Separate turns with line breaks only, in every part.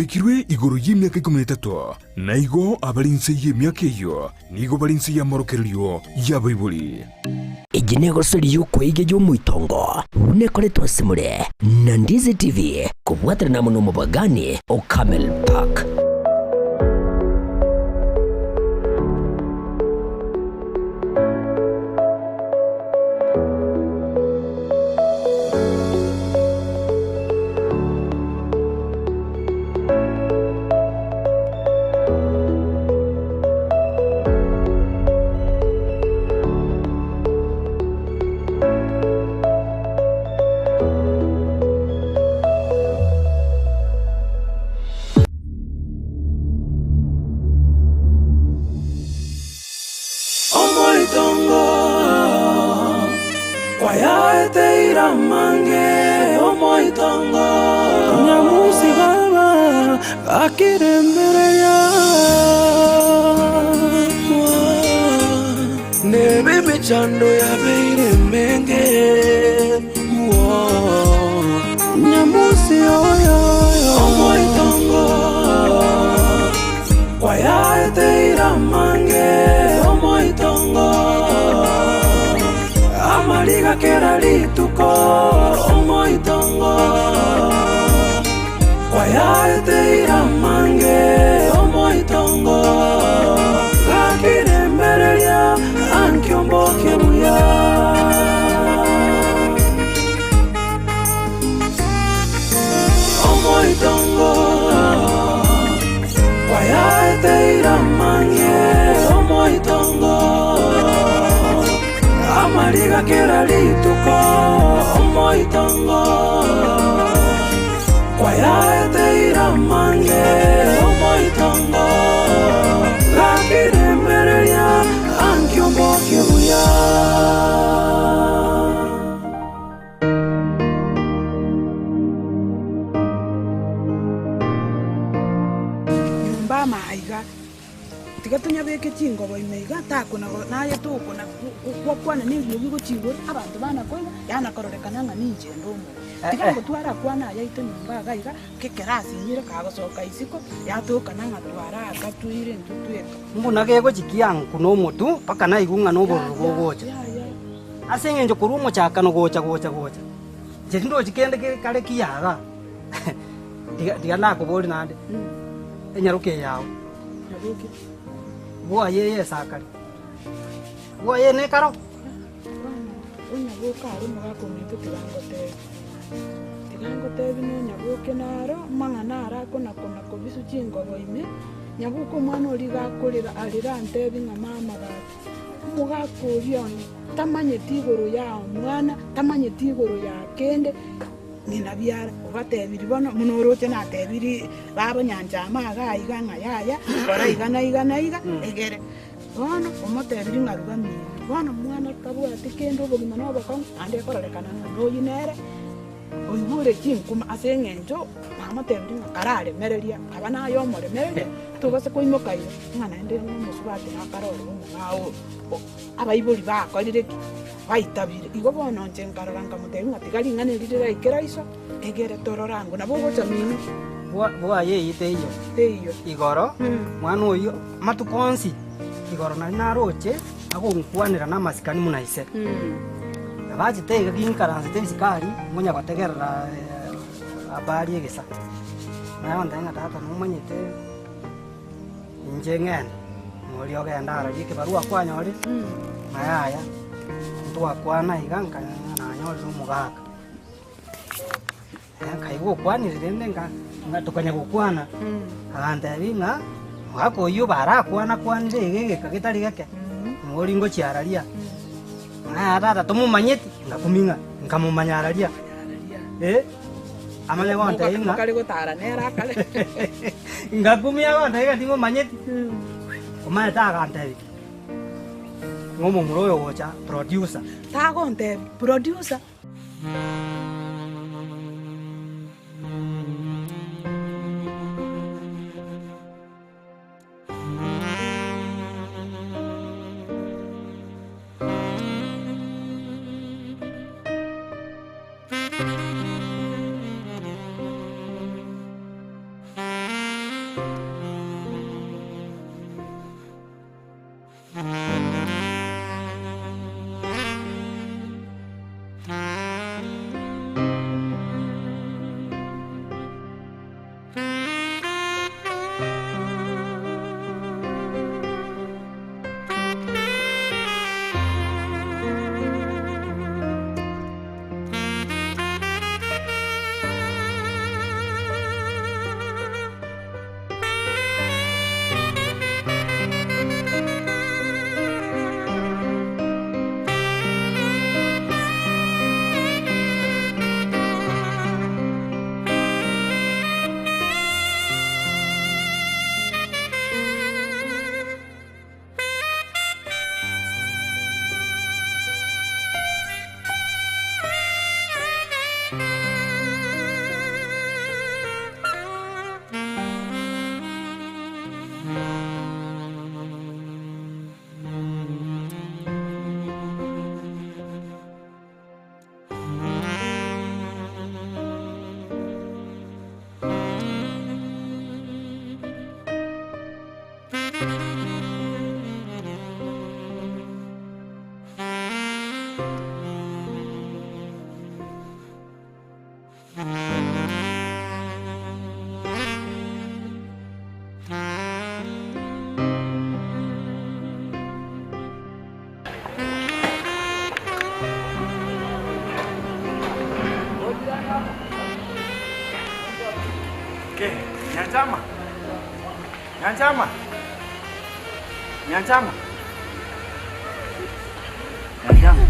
Ekirwe igoro y'emiaka 13, na igo abare inse y'emiaka eyio nigo bare inse y'amorokererio y'abaibori.
Eye negosori y'okweiga y'omoitongo buna ekoretwe ase more na Ndizi TV kobwaterana amo nomobagani o Camel Park.
Omoitongo kwayaeteire amange, omoitongo. Nyamusi baba gakirembereria, Nebe emechando yabeire emenge, Nyamusi oyo, omoitongo. Kwayaeteire amange omoitongo, amariga kera rituko omoitongo. Kwayaeteire amange omoitongo, gakirembereria ankio mbokie buya. Omoitongo kwayaeteire amange, omoitongo amariga kera rituko, omoitongo kwayaeteire amange, omoitongo gakiremereria ankio mbokie buya.
Nyomba amaiga, tiga tonyabeke chingobo ime iga, takona go naye tokona gokwana na eriogi gochia igoro, abanto bana koigwa, yana kororekana ng'a ninche inde omobe. Tiga ngotwara akwana aya aito nyomba iga iga, kekerasi inyire kagosoka isiko, yatokana ng'a twara aka toire intwe tweka.
Mbuna gegochikia nkuna omotu mpaka naigwe ng'a nobororo bogocha. Ase engencho korwa omochakano gocha gocha gocha, inche tindochi kende kere kare kiya igaa, tiga tiga nakoborie naende, enyaroka eye yao, bwoye eye esakare, bwoye eye nekaro.
Bono onyaboke are omogaka ominto tiga ngotebie, tiga ngotebie na onyaboke naro amang'ana aro akona kona kobiswa chingobo ime, nyaboke omwana oria iga akorera arere antebie ng'a mama gaki. Omogaka oria one tamanyeti igoro ya omwana, tamanyeti igoro ya kende, ng'ina biara obatebirie bono buna oroche natebirie baba nyanchama iga iga ng'a yaya, kora iga na iga na iga, egere. Bono omotebirie ng'a ruga mino. Bono omwana tabwati kende obogima na obokong'u, naende ekororekana ng'a noyio nere. Oigure chinkuma ase engencho namotebirie ng'a kararemereria, aba naye omoremereria, tobase koimoka iga, ng'a naende ng'a omosubati nakare ore omong'ao oo, abaibori bakorire ki? Baitabire. Igo bono inche nkarora nkamotebia ng'a tiga ring'ana eri riraikera iso, egere torore ango nabo ogocha mino.
Bwa bwaye eyio teiyo.
Teiyo.
Igoro, mwana oyio amatuko onsi igoro nari naroche agonkwanera namasikani buna ise. Nabachete iga ginkaransete ebisikari, ngonya gotegerera habari egesa. Naye agontebia ng'a tata nomanyete inche ng'ende, noria ogenda araria ekebarua kwanyorire, ng'a yaya, ntwakwana iga nka nanyorire omogaka. Nkaigwa okwanire rende nka ng'a tokanya gokwana, agantebia ng'a omogaka oyio barakwana-kwanire iga egeka getari geke, nigo oria ngochia araria. Ng'a tata tomomanyeti, ngakumia ng'a nkamomanya araria, eh, amanye gontebia ng'a
Mokare gotara nere akare.
ngakumia agontebia ng'a timomanyeti, omanyete agantebia ng'a omomura oyo ogocha producer.
Tagontebia, producer.
Nyanchama! Nyanchama! Nyanchama! Nyanchama!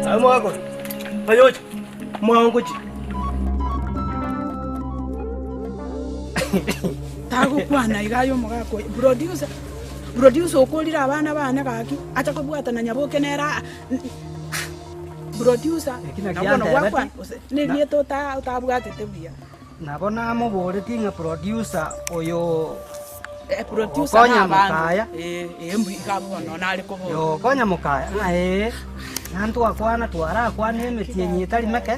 Aye mwakore, oyoche, mwangochi.
Tagokwana iga aye omogaka oyo. Producer, producer okorire abana bane gaki, acha kobwatana nyaboke nere aa producer,
Eki naki
nabo bono
antebeti.
gwakwana gose na erieta ota otabwatete buya.
Nabo namoboretie ng'a producer oyo
Eh, producer
Okonya
na abanto.
mokaya.
Eh, eh, mbuya iga abwo bono nare koboria.
Oyo okonya mokaya ng'a ee, nantwakwana twarakwana emetienyi etari meke,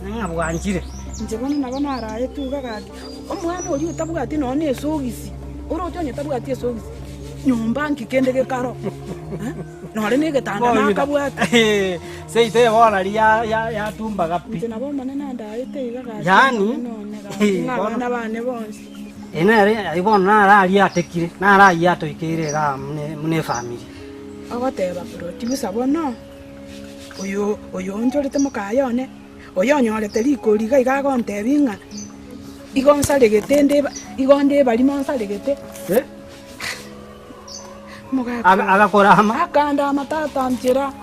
ng'a bwanchire.
Inche bono nabo naraetwe iga gaki, omwana oria otabwati nonya na esogisi, oroche onye tabwati esogisi, nyomba nki kende gekaro eh, nore na egetanda nakabwate.
Seito eye bono nari ya- ya- yatumbaga pi.
Inche nabo Omonene andaete iga gaki,
Yaani,
Omonene one gaki, ng'a
bono-
abana bane bonsi.
Eye nere ayio bono naro aria atekire, naro ayio atoikeire igaa muna muna efamiri.
Ogoteba producer bono, oyo oyo onchorete mokaye one, oyo onyorete rikori iga iga agontebia ng'a igo nsaregete nde igo nde ebarimo nsaregete.
Eh?
Omogaka
Aga- Agakorama.
Akandama tata nchera,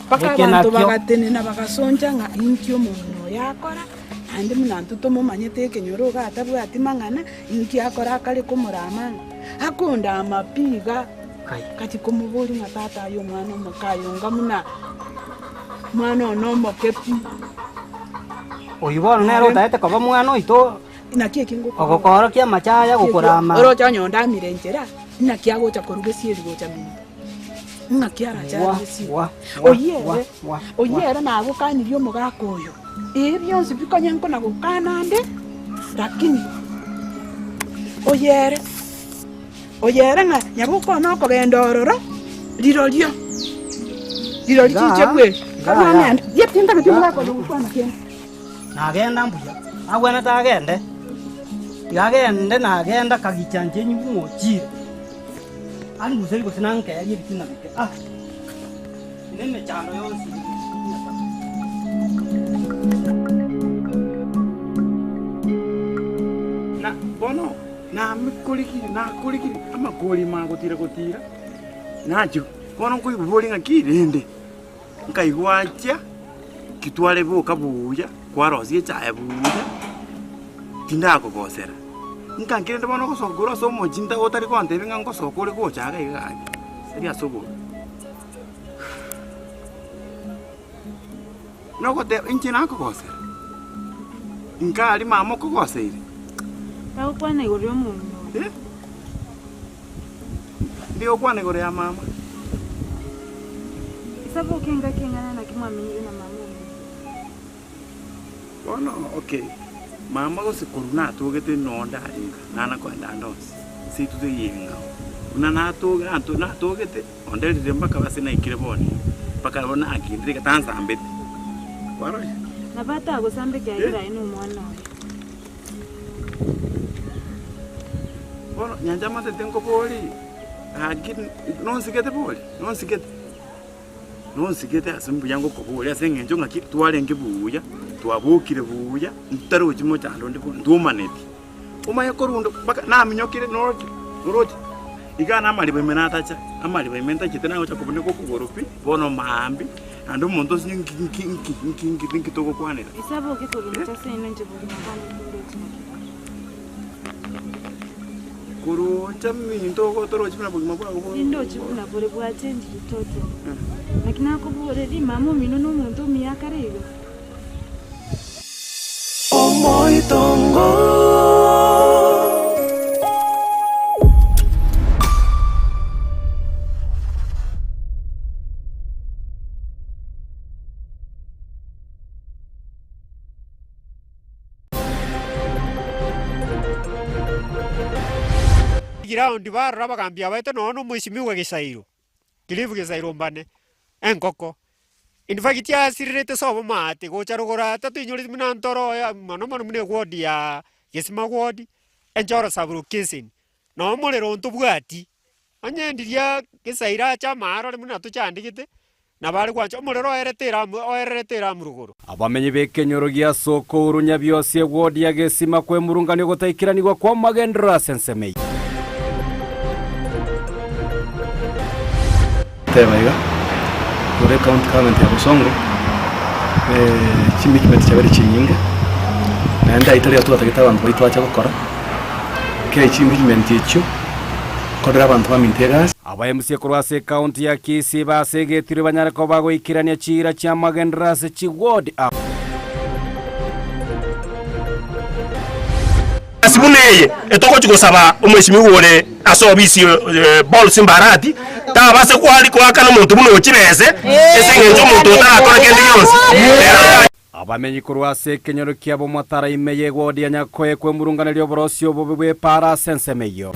mpaka
Eke
abanto
nakio.
bagatenena bagasoncha ng'a inki omong'ina oyo akora, naende buna intwe tomomanyete ekenyoro iga atabwati mang'ana, inki akora akare komorama ng'a akondama pi iga.
Kai.
Ngachia komoboria ng'a tata aye omwana omoke aye onga buna mwana one omoke pi.
Oyio bono nere otagete koba omwana oito
Naki eki ngokora?
Ogokoorokia amache aya gokorama.
Oroche onye ondamire enchera, naki agocha koruga esieri gocha minto? Ng'aki arache
Wa,
aruge esieri?
wa, wa,
Oyio
wa,
ere,
wa,
oyio
wa.
ere nagokanirie omogaka oyo. Ebi bionsi bikonye nkona gokana ande, lakini oyo ere, oyo ere ng'a nyaboka one okogenda ororo, rirorio, rirorio
Iga,
chinche bweri.
iga,
Karua
ya.
ng'ende, ye tintageti omogaka oyo gokwana kende.
Nagenda mbuya, agwenerete agende, tiga agende nagenda kagicha inche nyigwe ng'a ochire, anduserie gose nankeerie ebitina bike ah, na emechando yonsi
Na bono namekorigiri, nakorigiri, amakori magotira gotira, nachia bono nkoiboria ng'aki rende. Nkaigwa achia, ki tware boka buya, kwarosia echaye buya, tindakogosera. Nkanki rende bono ogosoka korwa ase omochie nta otari gontebia ng'a ngosoka ore gocha iga iga gaki, tari ase obobe. Nogoteba inche nakogosera, nkaria mama okogoseire.
Tagokwana igoro y'omong'ina oyo.
Eh? Ndigokwana igoro ya mama.
Isaboke engaki eng'ana naki mwamenyire na mama omino.
Bono okay, mama gose korwa natogete nonde arenge nana koenda ande onsi, seito teiyo eng'ao. Buna natoge nato natogete onderire mpaka ase naikire bono iga, mpaka bono nakindire iga tansambeti, kwarorire?
Nabo atagosambe ekiagera aye nomwana oye.
Bono nyancha amatete nkobori, gaki nonsigete bori, nonsigete, nonsigete ase mbuya ngokoboria ase eng'encho ng'aki twarenge buya, twabokire buya, ntarochi mochando onde buna ntwomaneti. Omanye korwa mpaka naminyokire noroche, noroche, iga na amariba ime natacha, amariba ime ntachete nagocha kobuneka okogoro pi, bono maambia. Naende omonto osinye nki nki nki nki nki nki togokwanera?
Ise aboke korwa inche ase inwe inche bogima bwane tindochi naki bore.
Korocha minto torochi buna bogima bwago bo.
Tindochi buna bore bwachenchire totally. Naki nakoboreria, mama omino nomonto omuya akare igo?
Omoitongo.
Ground barora abagambi abaete nonya na omwesimigwa Gisairo, Cliff Gisairo mbane, engoko. In fact asirerete sobo maate gocha rogoro aa tatoinyoreti buna ntoro oyo mono mono buna eward ya Gesima ward, Enchoro sub location, nonya omorero ntobwati. Onye ndiria Gisairo ache amaarore buna tochandegete, nabo are gwancha omorero oerete eramu oererete eramu rogoro.
Abamenyi b'ekenyoro gia Sokoro Nyabiosi eward ya Gesima kwemurungania ogotaikeranigwa kw'amagenderero ase ensemo eyio.
Teba iga, igoro ecounty government ya Bosongo, chimikimeti chiabeire chinyinge, naende ayio tari twatagete abanto baito bache gokora, kei chimikimenti echio, korera abanto baminto egasi.
Aba MCA korwa ase ecounty ya Kisii basegetirwe banyare koba bagoikerania chiira chi'amagenderero ase chiward abo.
Ase buna eye, etogochia gosaba omwesimigwa ore ase obisi Paul Simbarati tabase kwari koakana omonto buna oyo chibese ase engencho omonto otarakora kende gionsi. Ere
Abamenyi korwa ase ekenyoro kiabo Mwatara ime y'ewodi ya Nyakoe kwemurunganeria oborosi obobe bw'epaara ase ensemo eyio.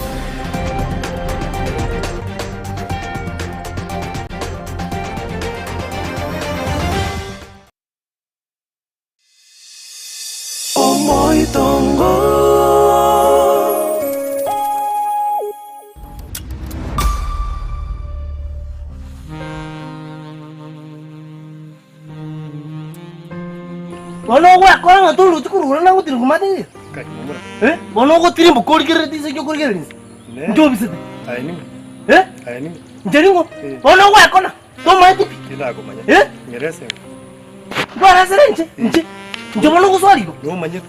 Omoitongo.
Bono ogwekora ng'a toruti korura na gotirimboka omanyete ng'a
Kai, momura.
Eh, bono ogotirimboka origerereti inse ki okorigereria inse?
Ne.
Inche obisete.
Aye ning'o?
Eh?
Aye ning'o?
Inche ning'o?
Eh.
Bono ogwekona, tomaeti pi.
Tinakomanya.
Eh?
Ng'erese ng'o?
Nkweresere inche, inche. Inche bono ogoswara igo.
Nomanyete?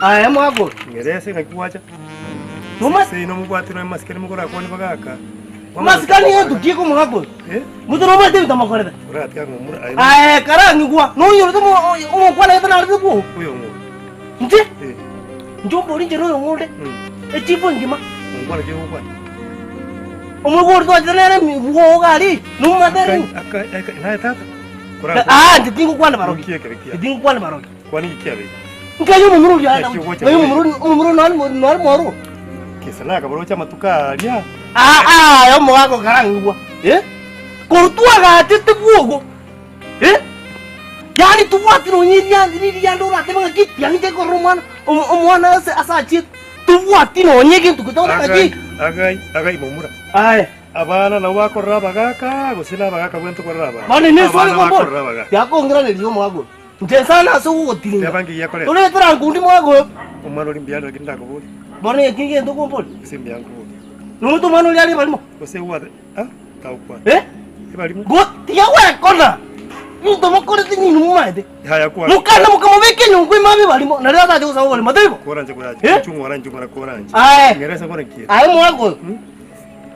Aye mwakore.
Ng'erese ng'aki gwacha?
Nomanyete?
Seino mobwate nonya masikani mokorakwane bagaka.
Masikani gento ki komogaka oyo?
Eh?
Monto nomanyete ebinto amokorete?
Oratiga ng'a omura aye.
Aye karang'igwa, nonyorete omo- oyo- omokwana gete narete bwogo.
Oyo ng'o?
Inche?
Eh.
Inche ombori inche noyo ng'onde, echifu engima.
Onkwana ki ogokwana?
Omorwoti oria twachete nere bwogo iga aria, nomomate ere
Akai,
ng'o?
akai, akai, naye tata? Korantore.
Ah, inche tingokwana barogi.
Nki ekebe kiaye?
Tingokwana barogi.
Kwani nki kiabeire?
Nkai omomura oria
Naki ogocha
ngai
koira?
omomura omomura nari nari moro.
Kesa nakabaroche amatuko aria.
Ah ah, aye omogaka okarang'igwa. Eh? Korwa twagachete bwogo. Eh? Yaani tobwati nonye eria ririanda oratebe ng'aki tiangi nche korora omwana omo omwana ase ase achiete. Tobwati nonye egento gete ore
Agai,
ng'aki.
agai, agai momura.
Aye.
Abana nabo bakorora abagaka, gose na abagaka bwente korora abana.
Bono ine esore
Abana
kombora.
bakorora abagaka.
Tiakong'iraneria omogaka oyo. Inche sana ase ogogotiringa.
Teba nki giakoreta.
Toretera nkundi omogaka oyo.
Omwana oria mbuya are lakini ndakoborie.
Bono eki egento okomboria.
Gose mbuya nkoborie.
Nomonto omwana oria are ebarimo.
Gose gwate ah tagokwana.
Eh?
Ebarimo.
Go tiga gwekona. Binto mokorete nyinwe momaete.
Yaya kwana.
Mokana mokamobeka enyongo ime abe ebarimo nario atache gosaba oborimo taibo?
Koranche koranche.
Eh?
Nchung'ora nchung'ora koranche.
Aye.
Ng'erese kore nkiere.
Aye omogaka oyo.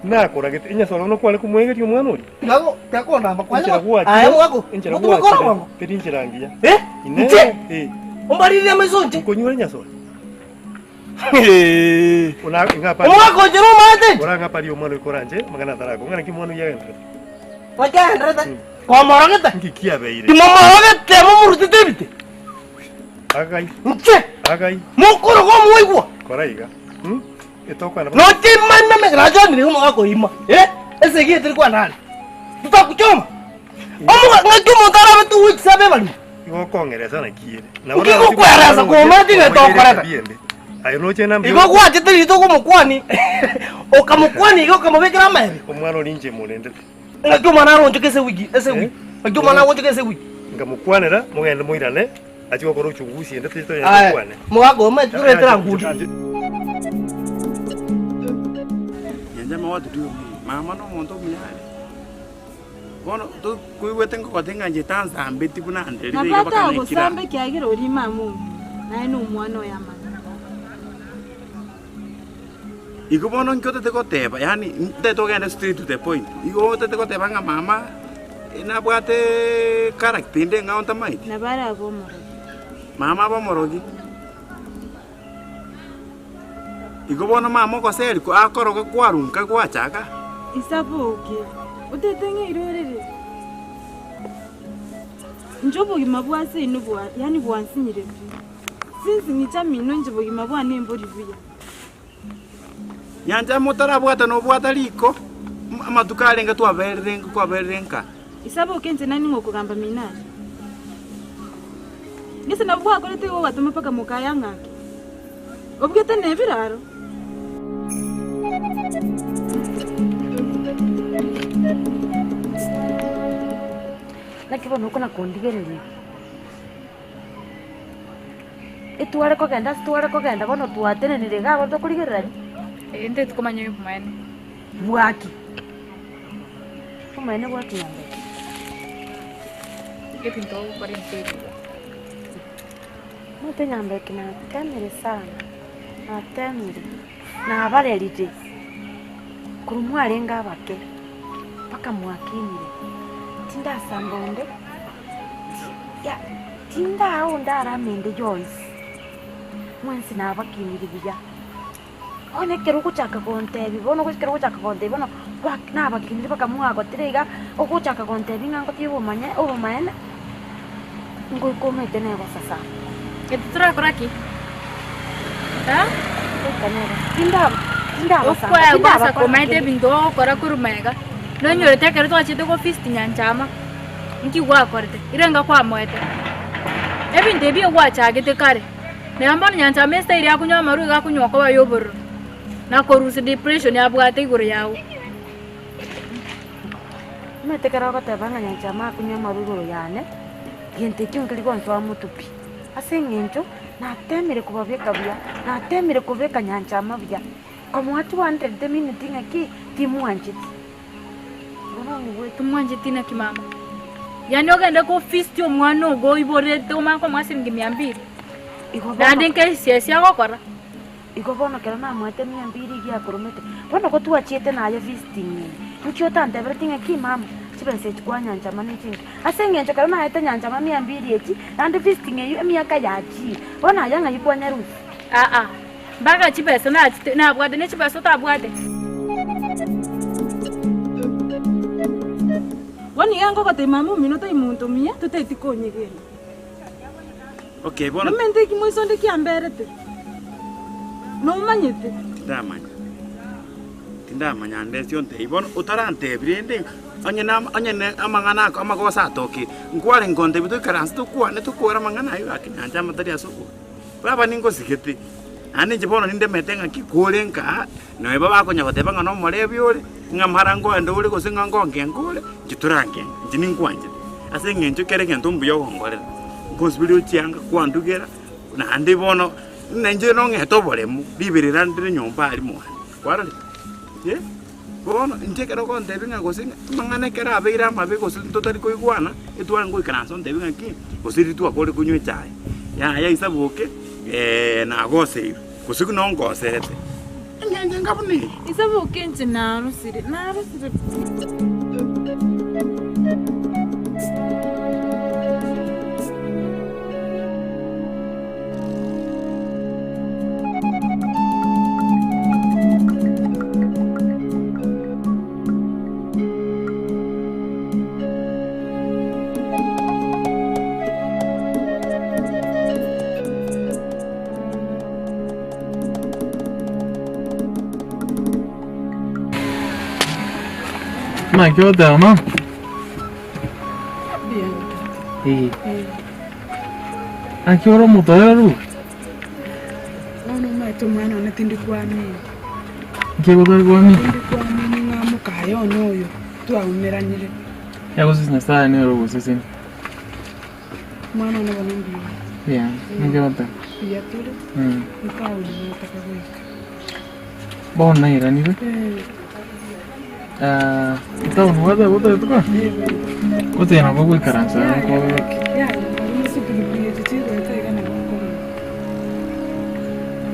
Nakoragete enyasore buna kware komwegeria omwana oria.
Tiga go tiga kondamba kwanya.
Enchera gwachire.
Aye omogaka oyo.
Enchera
Motumekore
gwachire.
bwango.
Teri nchera ngiya.
Eh?
Inee.
Inche?
Eh.
Ombariririe amaiso inche.
Nkonyure enyasore.
Omwaka oche nomaete?
Orang'aparie omwana oyo koranche amang'ana atarako ng'a naki omwana oyio agenderete.
Naki agenderete? Kwamorogete?
Nki kiabeire?
Timomorogete momorutete ebite.
Agai.
Inche.
Agai.
Mokoroga omoigwa.
Kora iga. Hmm? Etokwana.
Noche imame nachanire omogaka oima. Eh? Esegi eteri kwanare. Tutakuchoma. Omoga ng'aki omonto arabe 2 weeks abe barimo.
Igo okong'eresa naki ere.
Nki gokweresa komanyete ng'a tokoreta?
Aye noche na
Igo gwachete rituko okomokwani, okamokwania iga okamobekera amaene.
Omwana oria inche morendete.
Ng'aki omwana aronchoke ase ewiki, ase ewiki. Ng'aki omwana agonchoka ase ewiki.
Nkamokwanera, mogende moirane, achie gokora uchunguzi ende toche togende
Aye,
tokwane.
mogaka omanyete toretera ngudi.
Nyanchama what do you mean? Mama nomonto omuya are. Bono tokoigwete nkogotebia ng'a inche tansambeti buna nderire
Nabo
iga mpaka nekire aa.
atagosamba ekiagera oria mama omino, naye nomwana oye amang'ana.
Igo bono inki otete goteba, yaani ntagete ogende straight to the point, igo otete goteba ng'a mama nabwate character ende eng'ao ntamaeti?
Nabo arabe omorogi.
Mama abe omorogi. Igo bono mama ogoseri akoroga kwarunka gwachaka.
Isaboke, otete ng'a irorere. Inche obogima bwa seino bwa yaani bwansinyire pi. Since ng'icha mino inche bogima bwane mbori buya.
Nyancha motarabwata nobwata riko, amatuko arenge twaberire kwaberire nka.
Isaboke inche nani ng'okogamba mino aye. Gese nabo gwakorete igo ogatoma mpaka mokaye ang'ake. Obugete nebiraro.
Naki bono okona kondigereria? Etware kogenda ase tware kogenda bono twatenenire iga abwo tokorigererania.
Ee, nteti komanya obomaene.
Bwaki? Obomaene bwaki nyambere?
Ebinto ogokora ense eye iga.
Omanyete nyambeki natemire sana, natemire, nabarerire, korwa mwarenge abake, mpaka mwakinire, tindasamba onde, ya tindaa onde arame ende yonsi, mwensi nabakiniri buya. Bono ekero ogochaka gontebia bono ekero ogochaka gontebia bono nabakinire mpaka mwagotire iga, ogochaka gontebia ng'a ngotiga obomanye obomaene, ngoika omanyete negosasa.
Eti torakora ki? Eh?
Ngoika negosa tindaba tindabasamba
Okwegwa ase
tindabakora
komaete
kende.
ebinto ogokora korwa magega, nonyorete ekero twachete go feast Nyanchama, nki gwakorete? Irenga kwamoete? Ebinto ebi egwachagete kare. Naye bono nyancha estyle ya konywa amarwa iga akonywa koba ya obororo, na korusia depression abwate igoro yago.
Omanyete ekero ogoteba ng'a nyancha akonywa amarwa igoro yane, gento ekio nkeri gonsoa motwe pi, ase eng'encho natemire kobabeka buya, natemire kobeka nyancha buya, komoa 200 temineti ng'aki, timwancheti.
Timwancheti naki mama? Yaani ogende ko feast omwana ogo oiborete omanye komoa siringi mia mbili? Naende nkesia ase agokora?
Igo bono ekero namoete mia mbili iga akoromete, bono ko twachiete naye visiting eye, inki otanteberetie ng'a ki mama, chibesa echi kwanyanchama ne chinki? Ase eng'encho ekero naete nyanchama mia mbili echi, naende visiting eywo emiaka yachiire, bono aye ng'ai kwanyarusia?
Aa, Mpaka chibesa nachete nabwate ne chibesa otabwate.
Bono iga ngogotebia mama omino tai monto omuya toteti konyegena.
Okay, bono
Nomente eki moisonde kiamberete? Nomanyete?
tindamanya, tindamanya ande ase ontebie. Bono otarantebi rende, onye na onye na amang'ana ako amagoso atokire, nkwarenge kontebia toikaranse tokwane tokore amang'ana aywo gaki nyancha amatari ase obo. Baba ningosigete, naende inche bono nindemete ng'aki kore nkaa, nonya bakonya goteba ng'a nomorebi ore, ng'a mara nkoenda ore gose ng'a nkongenka ore, inche torangenke, inche ninkwanchete. Ase eng'encho kera egento mbuya ogonkorera, nkonsiberia ochianga, kwandugera, naende bono, buna inche nong'ete oboremu, riberera ndire nyomba aria mwane, kwarorire? Eh. Bono inche ekero ogontebia ng'a gose amang'ana ekero abeire amabe gose totari koigwana, etware ngoikaransa ontebie ng'a ki, gose riria twakore konywa echae, yaya isaboke nagoseirwe, gose buna ongoserete, eng'encho enga buna eye.
Isaboke inche narosire, narosire pi.
Naki ogoteba mama? Ee. Naki ore omotoereru?
Bono omanyete omwana one tindi kwamini.
Nki gotari kwamini?
Tindi kwamini ng'a mokaye one oyo twaumeranire.
Yagosesi Nyasaye nere ogosesenia.
Omwana one bono mbuya ore.
Mbuya, ninki ogoteba?
Mbuya tore, ntaoni nataka goika.
Bono nairanire. Ah, etown gwateba otagete koa? Gose nabo ogoikaransa iga nkobeke.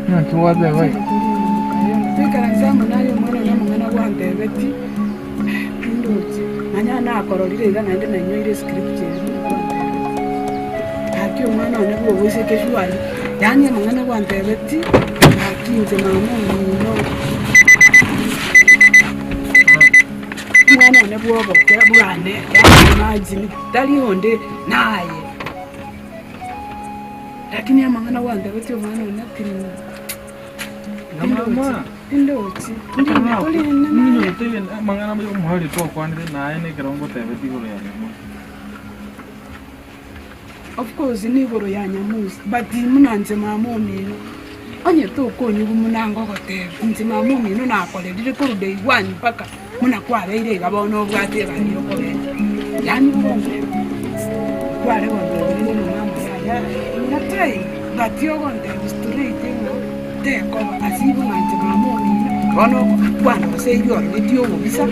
Naki gwateba iga?
Toikaranse amo naye omwana one amang'ana gwantebeti, tindochi, nonye nakororire iga naende nainyoire escripture eria buna gwantebeti. Gaki omwana one bwa oboiseke surely, yaani amang'ana gwantebeti, gaki inche mama omino. Omwana one bwa oboke bwane, yaani imagine, tari onde naye. Lakini amang'ana gwantebetie omwana one tindi
Mama.
tindochi, tindi torende naye.
Amang'ana omoerio twakwanire naye nekero ngotebetie igoro ya Nyamusi.
Of course nigoro ya Nyamusi but buna inche mama omino onye tokonyigwa buna ngogotebia inche mama omino nakorerire korwa day one mpaka buna kwabeire iga bono obwate egari yokogenda yaani ogontebia kware gontebia rende na mama yaya na time but ogontebia straight ng'a tekoba ase igo ng'a inche mama omino bono kwandoseiri orogetie obobisa.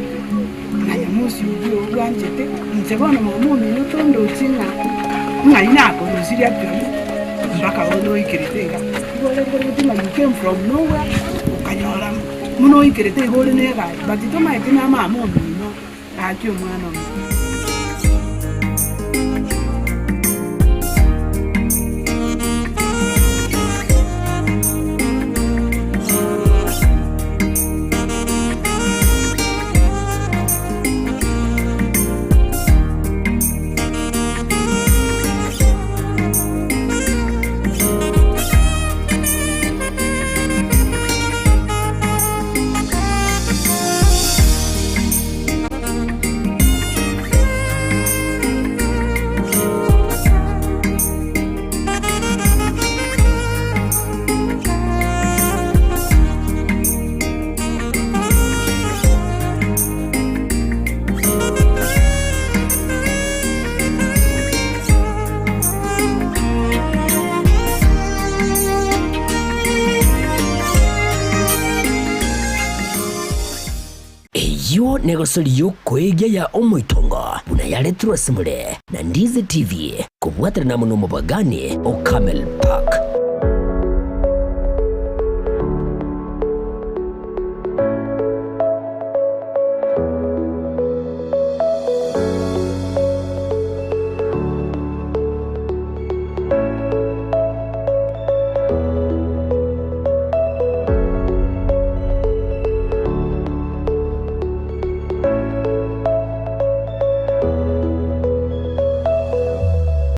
Na Nyamosi oyio obwanchete, inche bono mama omino tondochi ng'a ng'ai nakorusirie actually mpaka bono oikerete iga. Igo ore koreti ng'a you came from nowhere, okanyora buna oikerete iga ore na egari but tomaeti na mama omino gaki omwana omo.
Eyio negosori y'okoegia ya omoitongo buna yaretirwe ase more na Ndizi TV kobwaterana amo nomobagani o Camel Park.